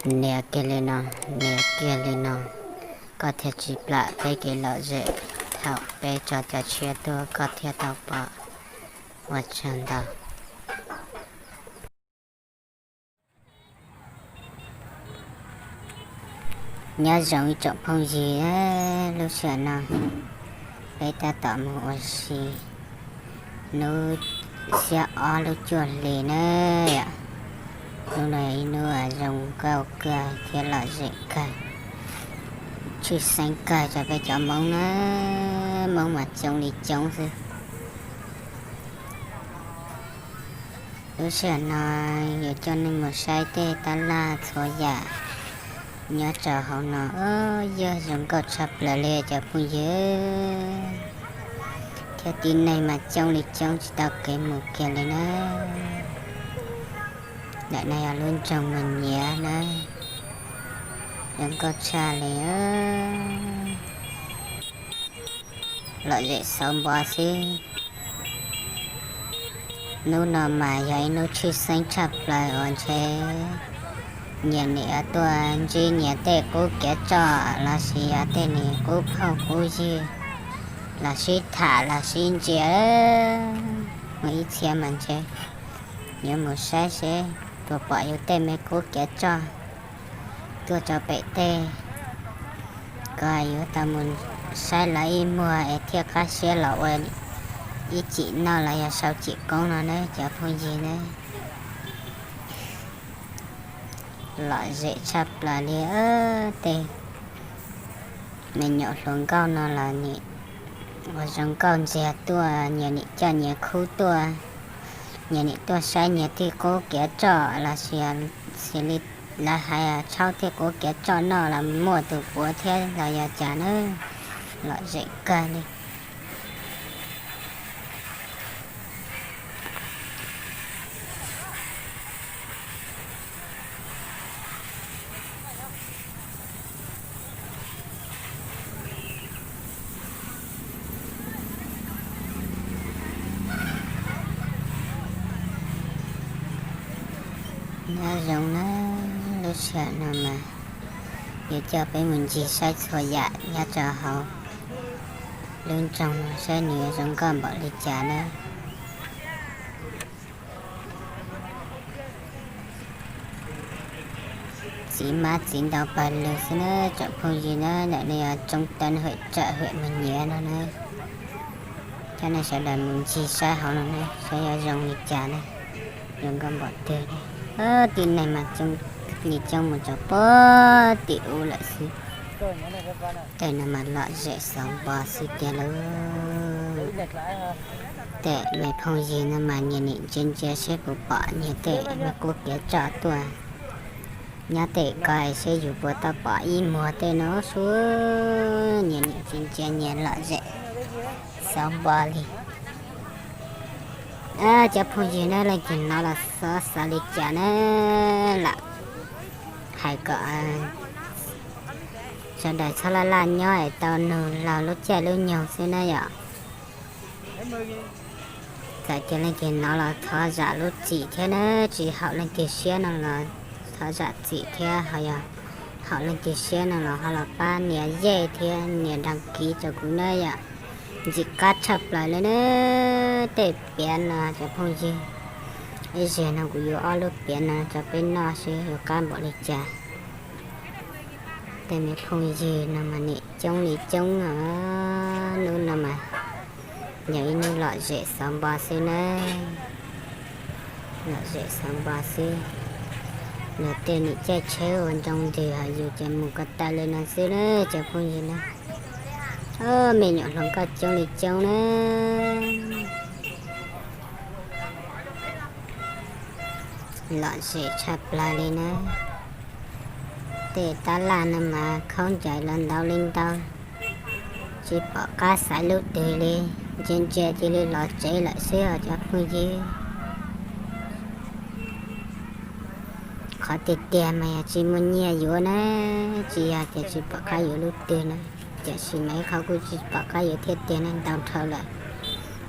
Nias kiag li no, nias kiag li no, koj thiaj tsis plam peb kev lom zem. Thaum peb tso cov tshiab tuaj koj thiaj tau pom. Ua tsaug ntau. Nyob zoo ib tsoom phooj ywg, lub sij hawm no peb tab tom mus ua si hnub xiab ob lub cuaj hli na. Hnub no ib hnub zoo nkauj kawg thiab lom zem kawg, tshwj xeeb kawg rau peb cov Hmoob na. Hmoob mas coob li coob xwb. Lub sij hawm no yuav coj nej mus saib tej tab laj txhua yam nyob rau hauv no, yog zoo nkauj tshaj plaws li cov phooj ywg. Thiab tib neeg mas coob li coob tsis tau kev mus kiag li na. Ntawm no yog lub nroog Mus Nyiav na, zoo nkauj tshaj li, lom zem xauv npo xwb. Hnub no mas yog ib hnub tshwj xeeb tshaj plaws uas ntshe nyias nim yuav tuaj ntsib nyias tej qub kev tsoj lossis yog tej nim qub phauj qub ywg los sib tham los sib ntsia. Muaj ib txhia mas ntshe yuav mus saib seb puas pom yus tej me qub kev tsoj tuaj rau pem tej, kom yuav tau mus saib lawv ib muag es thiaj qab siab los ua ib cim noj los yog sau cim koob no ne cov phooj ywg ne. Lom zem tshaj plaws li, tej me nyuam hluas nkauj no los nim ua zoo nkauj ntxiag tuaj, nyias nim coj nyias khub tuaj, nyias nim tuaj saib nyias tej qub kev tsoj los sis xws li lawv hais tshawb tej qub kev tsoj noj los muaj tus puav thiab los yog cas na. Lom zem kawg li. Nyob zoo na, lub sij hawm no mas yuav coj peb mus ncig saib txhua yam nyob rau hauv lub nroog no saib nws yuav zoo nkauj npaum li cas na. Txiv hmab txiv ntoo pawg lug xwb na tsoom phooj ywg na, ntawm no yog tsoob tawb hawm tsawm hawm Mus Nyiav no na. Coj nej sawv daws mus ncig saib hauv no na saib yuav zoo li cas na, zoo nkauj npaum twg na. Tib neeg mas coob li coob mus rau puag tim ub lawm xwb. Tej no mas lom zem xauv npo xwb tiag lauj. Tej me phooj ywg no mas nyias nim ntsia ntsia seb puas pom nyias tej me qub kev tsoj tuaj. Nyob tej ko seb yus puas tau pom ib muag tej no sua, nyias nim ntsia ntsia nyias lom zem xauv npo li. Cov phooj ywg na, leej twg hnov los xav xav li cas na, lam hais kom sawv daws txhob laj laj nyob es tau nug laug lub caij lub nyoog xwb na yom. Txawm tias leej twg hnov los thov zam lub txim thiab na, tsis haum leej twg siab no los thov zam txim thiab, ho yog haum leej twg siab no los ho los pab nias yej thiab nias dag kiv rau kuv na yom. Ntxim qab tshaj plaws li na, tej piav no cov phooj ywg. Ib zaug no kuv yuav ob lub piav no rau peb noj seb yuav qab npaum li cas. Tej me phooj ywg no mas nim coob li coob no, hnub no mas yog ib hnub lom zem xauv npo xwb na. Lom zem xauv npo xwb. Luag tej nim caij tsheb ua nroo ntws, ho yus ces mus ko taw li no xwb na cov phooj ywg na. Me nyuam hluas nkauj coob li coob na. Lom zem tshaj plaws li na. Tej tab laj no mas khaub ncaws los ntau li ntau, tsis pom qab xaiv lub twg li, ntsia ntsia cia li los tsev lawm xwb os cov phooj ywg. Qhov tiag tiag mas yog tsis muaj nyiaj yuav na, tsis yog tias tsis pom qab yuav lub twg na, tiam sis mas ib qhov kuj tsis pom qab yuav thiaj tiag na, ntau dhau lawm.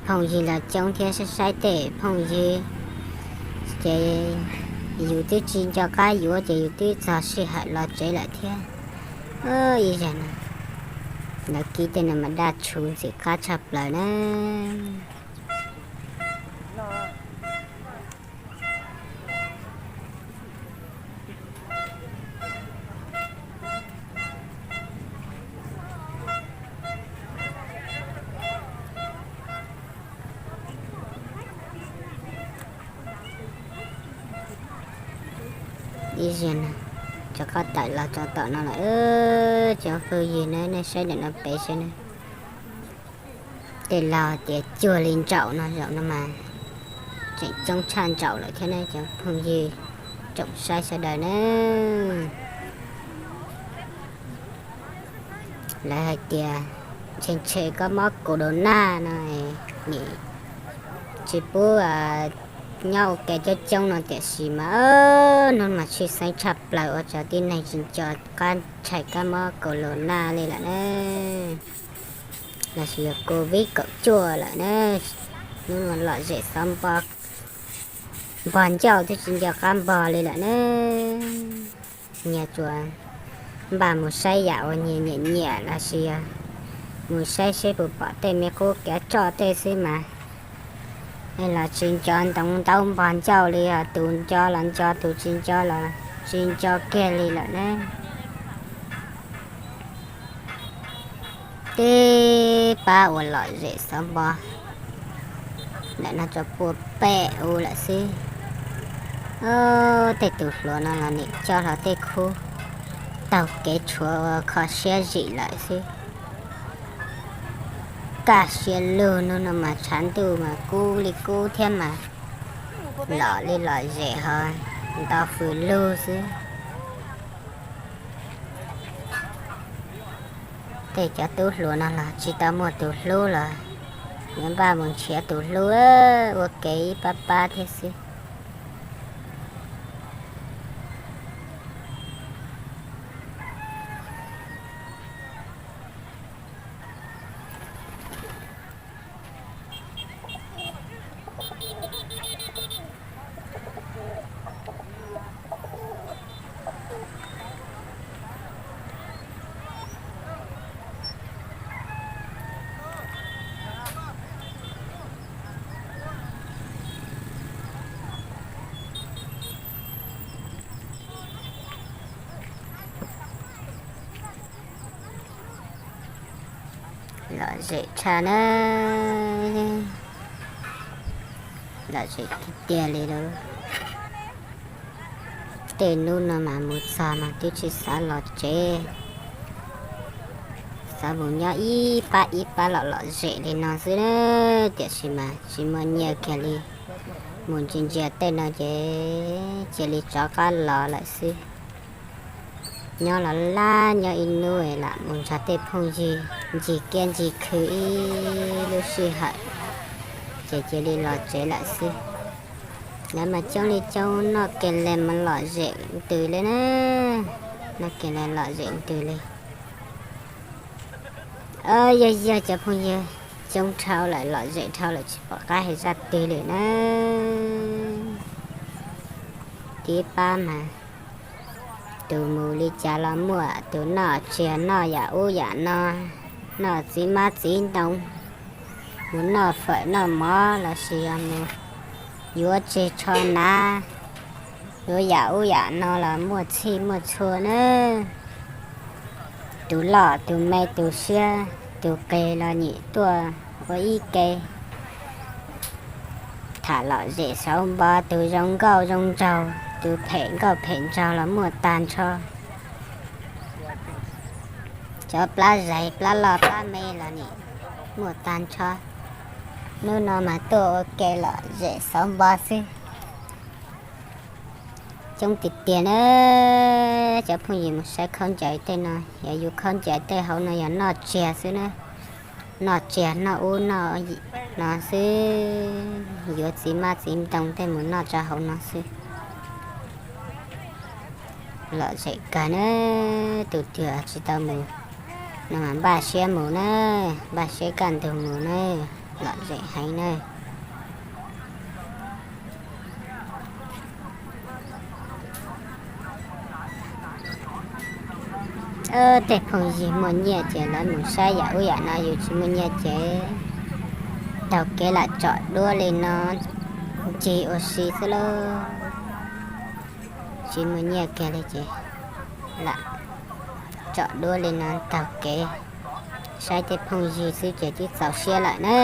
Phooj ywg los coob thiab, saib saib tej phooj ywg ces Yus twb tsis nco qab yuav ces yus twb txog sij hawm los tsev lawm thiab. Ib zag no, lawv kib tej no mas daj tshuv ntxim qab tshaj plaws na. Ib zag no, rov qab tawm los txog tom no lawm. Cov phooj ywg na, nej saib ntawm no pem saib na. Tej laug tias cuag li ntsaum no, zaum no mas tseem coob tshaj ntsaum lawm thiab ne cov phooj ywg tsoom saib sawv daws na. Lawv hais tias ntshe ntshe kab mob corona no, nim tsis pub nyob ua ke coob coob no tiam sis mas hnub mas tshwj xeeb tshaj plaws ua rau tib neeg tsis nco qab ntshai kab mob corona li lawm na. Lossis yog covid kaum cuaj lawm na. Hnub no lom zem xov npog ncauj twb tsis nco qab npog li lawm na. Nyias tsuas npaj mus saib yam uas nyias nyiam nyiam lossis yog mus saib seb puas pom tej me qub kev tsoj tej xwb mas los tsis nco ntsoov ntaub npog ncauj li, tus nco los nco, tus tsis nco los tsis nco kiag li lawm na. Tib pab uas lom zem xov npog ntawm no tso puag pem u lawm xwb. Tej tus hluas no los nim coj hlo tej khub taug kev tshuav ua kho siab zim lawm xwb. Kaj siab lug, hnub no mas tshav ntuj mas kub li kub thiab mas lom li lom zem ho nto fws lug xwb. Tej cov tub hluas no los tsis tau muaj tus hlub los yuav npaj mus nrhiav tus hlub ua ke ib pab pab thiab xwb. Lom zem tshaj na, lom zem tiag tiag li lawm. Tej hnub no mas mus txog mas twb tsis xav los tsev, xav mus nyob ib pab ib pab lom lom zem li no xwb na. Tiam sis mas tsis muaj nyiaj kiag li, mus ntsia ntsia tej no ces cia li rov qab los lawm xwb. Nyob los laj nyob ib hnub lam mus nrog tej phooj ywg ncig kiab ncig khw ib lub sij hawm, ces cia li los tsev lawm xwb. Lawv mas coob li coob, noj ke le mas lom zem ntws li na, noj ke le lom zem ntws li. Yog yog cov phooj ywg coob dhau lawm, lom zem dhau lawm tsis pom qab hais zaj twg li na. Tib pab mas tus mus li cas los muaj, tus noj tsiag noj yam ub yam no, noj txiv mab txiv ntoo, mus noj fawm noj mov lossis yog mus yuav tseg tsho hnav, yuav yam ub yam no los muaj txhij muaj txhua na. Tus loj tus me tus siab tus qis los nim tuaj ua ib ke tham lom zem xauv npo, tus zoo nkauj zoo nraug, tus phem nkauj phem nraug los muaj tag nrho. Cov plab zais plab loj plab me los nim muaj tag nrho. Hnub no mas tuaj ua ke lom zem xauv npo xwb. Coob tiag tiag na. Cov phooj ywg mus saib khaub ncaws tej no, yog yus khaub ncaws tej hauv no yog noj tsiag xwb na. Noj tsiag noj ub noj no xwb, yuav txiv mab txiv ntoo tej mus noj rau hauv no xwb. Lom zem kawg na. Tus twg tsis tau mus no mas npaj siab mus na, npaj siab kaj ntug mus na, lom zem heev na. Tej phooj ywg muaj nyiaj ces lawv mus saib yam ub yam no, yus tsis muaj nyiaj ces taug kev lam tsom duab li no ncig ua si xwb lauj. Tsis muaj nyiaj kiag li ces lam tsom duab li no taug kev saib tej phooj ywg xwb ces twb txaus siab lawm na.